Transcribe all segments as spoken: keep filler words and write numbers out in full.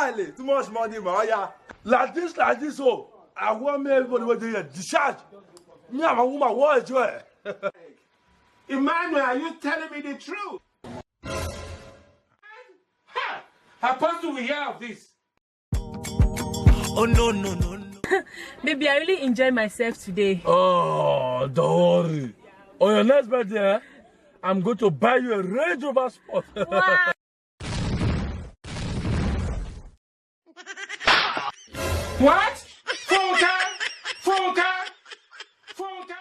Too much money, my oya. Like this, like this, oh. I want me everybody wey dey here discharge. Me and my woman wan enjoy. Emmanuel, are you telling me the truth? Ha! Apostle will hear of this. Oh no no no no. Baby, I really enjoy myself today. Oh, don't worry. On your next birthday, eh, I'm going to buy you a Range Rover Sport. Wow. What? Funke! Funke! Funke!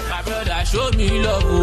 My brother, show me love. Oh.